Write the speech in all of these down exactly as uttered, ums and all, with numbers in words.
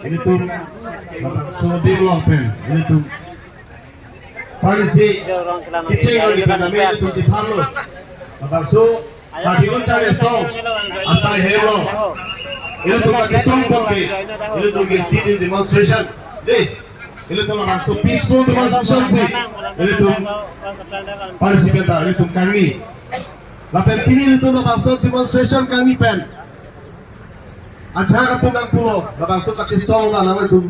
Ilitum labangso adim along pen ilitum parisi kecheng lo di pen tame ilitum chethanlo. Labangso Karbi Lo Charli Asong asai hem lo. Ilitum kachesong pon ke ilitum ke sit-in demonstration. Dei, ilitum labangso peaceful demonstration si ilitum participate ta ilitum kangni. Lapen pini ilitum labangso demonstration kangni pen ajahak atum nangpulo, labangso kachesong along nangtum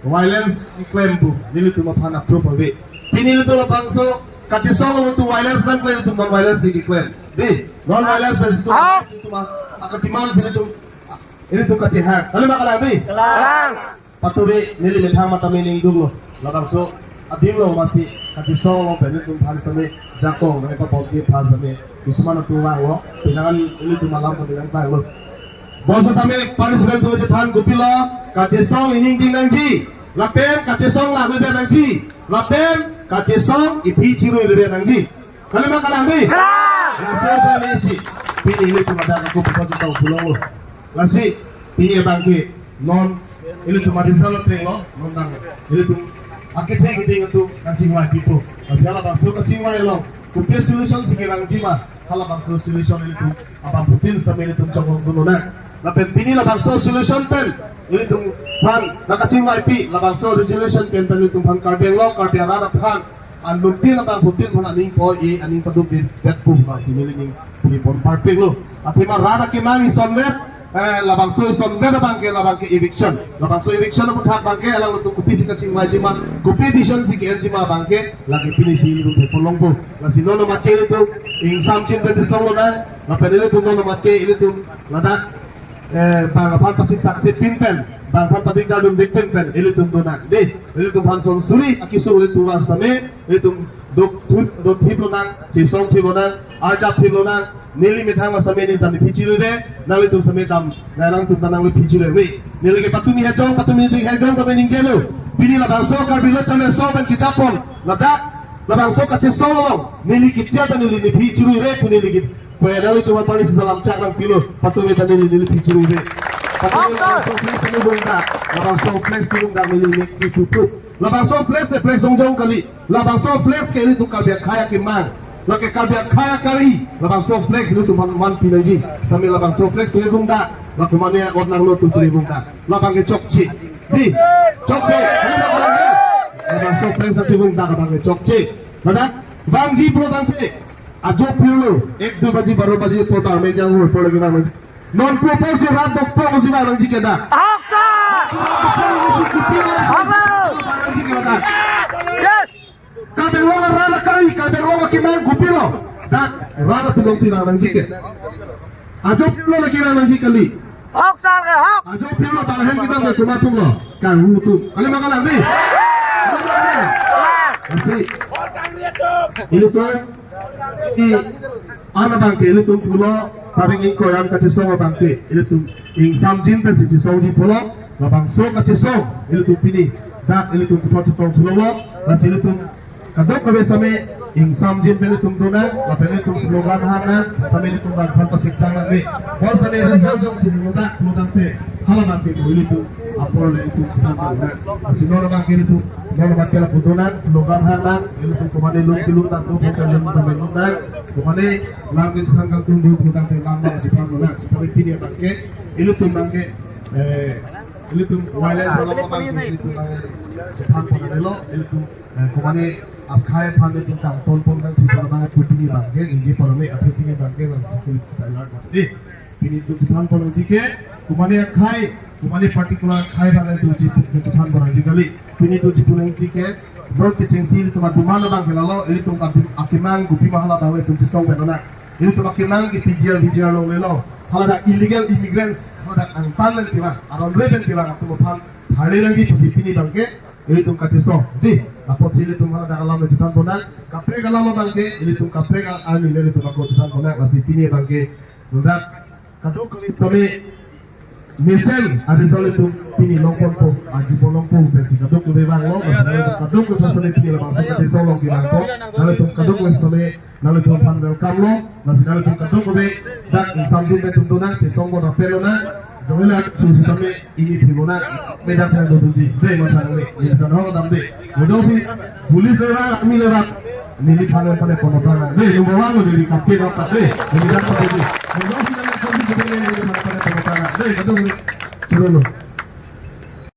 violence keklem pu nelitum aphan approve ave. Pini ilitum labangso kachesong along ilitum violence nangklem, ilitum non violence keklem. Dei, non violence pen ilitum, ah, ilitum a-, aka demand si ilitum, ilitum kachehang. Kali ma kalang dei? Kalang. Patuve neli methang matame ningdunglo. Labangso adim along masi kachesong along pen ilitum aphan sitame jakong nangpabomji aphan sitame kisuman atum vanglo. Penang ilitum alam pen nangtanglo. Bonsitame participant atum chethan kopilo, kachesong ining ding nangji, lapen kachesong lak le nangji, lapen kachesong iphi chirui le nangji. Kali ma kalang dei? Kalang. Laso ajoine si pini ilitum adak ako puthot chetong pulo. Lasi pini abangke non ilitum a-result ateng lo, non nang ilitum akethe keding atum nangchingvai pipo. Lasi halabangso kachingvai along kopi solution si kevangji ma, halabangso solution ilitum abangphutin sitame ilitum chonghong dun lonang. Lapen pini labangso solution pen ilitum aphan nangkachingvaipi, labangso resolution pen pen ilitum aphan Karbi Anglong, Karbi arat aphan anuttin abangphutin aphan aning po-i, aning paduk di det pu abang si neli ningje pon parpiklo. Athema rat akemang isonvet, eh, labangso isonvet abangke, labangke eviction. Labangso eviction aputhak abangke alangtum kopisi kachingvaiji ma, kopi decision si ke-enji ma abangke lake pini si ilitum thepon longpo. Lasi non amat ke ilitum ingsamjin pen chesong lonang, lapen ilitum non amat ke ilitum ladak eh, bang aphan pasik saksi pin pen, bang aphan padikdar dundik pin pen ilitum donang. Dei, ilitum aphan son suri akesung ilitum vang sitame, ilitum dok thip, dok thip lonang, chesong thip lonang, arjap thip lonang, neli methang mas sitame neli dam phi chirui re, nanglitum sitame dam, nangtum ta nangli phi chirui re. Neli ke patumi hejong, patumi ding hejong tame ningjelo. Pini labangso Karbi Lo Charli Asong pen kejapon, ladak labangso kachesong along neli ketia ta neli nephi chirui re pu neli ke Pwe nanglitum aphan isi salam chak nangpilo, patuve ta neli neli phi chirui re. Patuve labangso flex neli vungdak, labangso flex neli vungdak neli nek pi pupu. Labangso flex ke flex jongjong kali, labangso flex ke ilitum Karbi akhei akemang. Lake Karbi akhei akari, labangso flex ilitum man, man pi nangji. Sitame labangso flex neli vungdak, lapen mane ot nanglo tum neli vungdak. Labang ke chokche. Dei, chokche. Labangso flex neli vungdak, labang ke chokche. Ladak, vangji pulo tangte. Ajo pirlo, ek dui baji, baro baji, po tar me jang ur, po lagi vang nangji. Non po po si rat dokpo si vang nangji ke dak. Ahok sir! Ahok sir! Vang nangji ke dak. Yes! Karbi Anglong arat akari, Karbi Anglong akemang kopilo. Dak, rat atum along si vang nangji ke. Ajo pirlo lagi vang nangji kali. Ahok sir ke ahok! Ajo pirlo bang ahem kedam ke komat atumlo. Kang hu atum. Kali ma kalang dei? Lasi. Ilitum i an abangke ilitum pulo, taring ingkoi an kachesong abangke ilitum ingsamjin pensi chesongji pulo, labangso kachesong ilitum pini dak ilitum puthot chetong thulo, lasi ilitum kadokave sitame ingsamjin pen ilitum donang, lapen ilitum slogan hangnang, sitame ilitum bang aphan pasiksang nangne. Bonsitame result jongsi muda, muda te, halabangke ilitum apor le ilitum chethan nang. Lasi non abangke ilitum, non abangke lapu donang, slogan hangnang, ilitum komane lum kelum nang, lum kelum nang, komane lam kechethan kangtung dun pu tangte lam nangchethan lonang. Sitame pini abangke, ilitum abangke, eh, ilitum violence along abangke ilitum abangke chethan pon lo, ilitum, eh, komane akhei aphan ilitum kangton pon kangthip pon abangke pini abangke, inji pon ame athe pini abangke bang sikul ta ilar pon. Dei. Pini itum chethan pon nangji ke, komane akhei, komane particular akhei aphan itum cheputang chethan pon nangji kali. Pini itum cheputang nangji ke, vote kechengsi ilitum a-demand abangke lalo, ilitum adim akemang kopi ma hala abang itum chesong pen nang. Ilitum akemang ke P G R, V G R along lelo. Hala dak illegal immigrants, hala dak angtan pen kevang, aron re pen kevang atum aphan pharle nangji pusi pini abangke, ilitum kachesong. Dei, apotsi ilitum hala dak alam chethan pon nang, kaprek alam abangke, ilitum kaprek a-, arni le ilitum ako chethan pon nang, lasi pini abangke, ladak kadokave sitame Mesen a-result atum pini longponpo, arjupon longpo pensi kadokave vanglo, lasi nanglitum kadokave aphan si pini labangso kati solong kevangpo, nanglitum kadokave aphan si, nanglitum aphan welcome lo, lasi nanglitum kadokave dak ingsamjin pen atum donang, chesong bon apel lonang, jongela su sitame ini thilo nang, medak sang do dunji, dei ma sang dei, ini kan ho dam dei, mo jongsi, police le vang, army le vang, neli phan phan kono tang nang. Dei, number one lo neli captain of the day. Neli dak sa dei. Neli si nang kami kita neli phan phan kono tang nang. Dei, betul ni. Chalo lo.